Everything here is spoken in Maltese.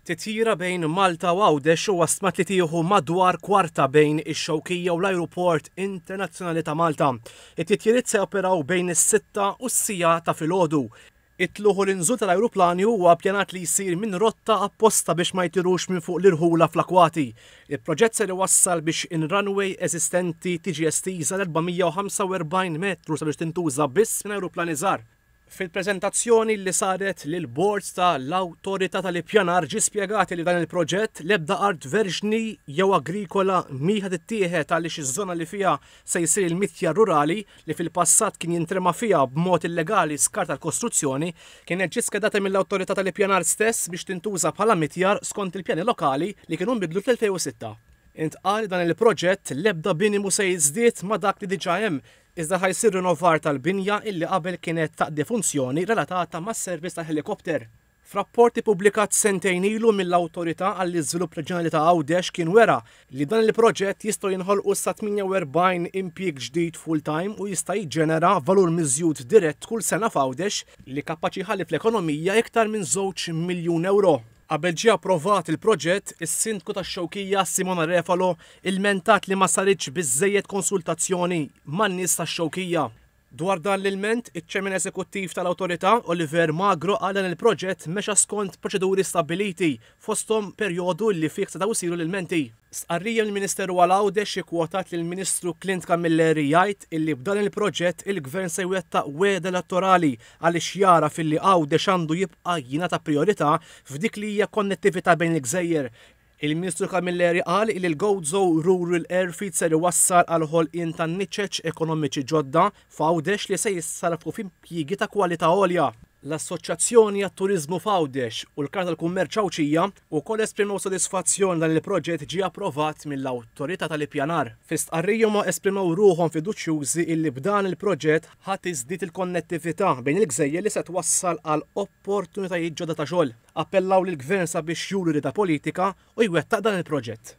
Titjira bejn Malta u Għawdex huwa stmat li tieħu madwar kwarta bejn ix-Xewkija u l-Ajruport Internazzjonali ta' Malta. It-titjiriet se joperaw bejn is-sitta u s-siegħa ta' filgħodu. It-tlugħ u l-inżul tal-ajruplani huwa ppjanat li jsir minn rotta apposta biex ma jtirux minn fuq l-irħula fl-akwati. Il-proġett ser iwassal biex in-runway eżistenti tiġi estiża l-445 metru sabiex tintuża biss minn ajruplani żgħar. Fil-preżentazzjoni li saret lill-Bord ta' l-Awtorità tal-Ippjanar ġie spjegat li f'dan il-proġett l-ebda art verġni jew agrikola mhi ħa tittieħed għaliex iż-żona li fiha se jsir il-mitjar rurali li fil-passat kien jintrema fiha b'mod illegali skart tal-kostruzzjoni kienet ġiet skedata mill-Awtorità tal-Ippjanar stess biex tintuża bħala mitjar skont il-pjani lokali li kienu nbidlu fl-2006. Intqal li dan il-proġett l-ebda bini mhu se jiżdied ma' dak li diġà hemm Iżda ħa jsir rinnovar tal-binja illi qabel kienet taqdi funzjoni relatata mas-servizz tal-ħelikopter. F'rapport ippubblikat sentejn ilu mill-Awtorità għall-Iżvilupp Reġjonali ta' Għawdex kien wera li dan il-proġett jistgħu jinħolqu sa 48 impjieg ġdid full-time u jista' jiġġenera valur miżjud dirett kull sena f'Għawdex li kapaċi jħalli fl-ekonomija iktar minn żewġ miljun ewro. Qabel ġie approvat il-proġett, is-Sindku tax-Xewkija Simona Refalo ilmentat li ma saritx biżżejjed konsultazzjoni man-nies tax-Xewkija. Dwar dan l-ilment, iċ-Chairman Eżekuttiv tal-Awtorità, Oliver Magro qal dan il-proġett mexa skont proċeduri stabbiliti, fosthom perjodu li fih setgħu jsiru l-ilmenti. Stqarrija mill-Ministeru għal Għawdex ikkwotat lill-Ministru Clint Camilleri jgħid illi b'dan il-proġett il-Gvern se jwettaq wegħda elettorali għaliex jagħraf illi Għawdex għandu jibqa' jingħata prijorità f'dik li hija konnettività bejn il-gżejjer. Il-Ministru Camilleri qal illi l-Gozo Rural Airfield ser iwassal għall-ħolqien ta' niċeċ ekonomiċi ġodda f'Għawdex li se jissarrfu f'impjiegi ta' kwalità għolja. L-Assoċjazzjoni għat-Turiżmu f'Għawdex u l-Kamra tal-Kummerċ Għawdxija wkoll esprimew sodisfazzjon dan il-proġett ġie approvat mill-Awtorità tal-Ippjanar. Fi stqarrija huma esprimew ruħhom fiduċjużi illi b'dan il-proġett ħa tiżdied il-konnettività bejn il-gżejjer li se twassal għal opportunitajiet ġodda ta' xogħol. Appellaw lill-Gvern sabiex juri rieda politika u jwettaq dan il-proġett.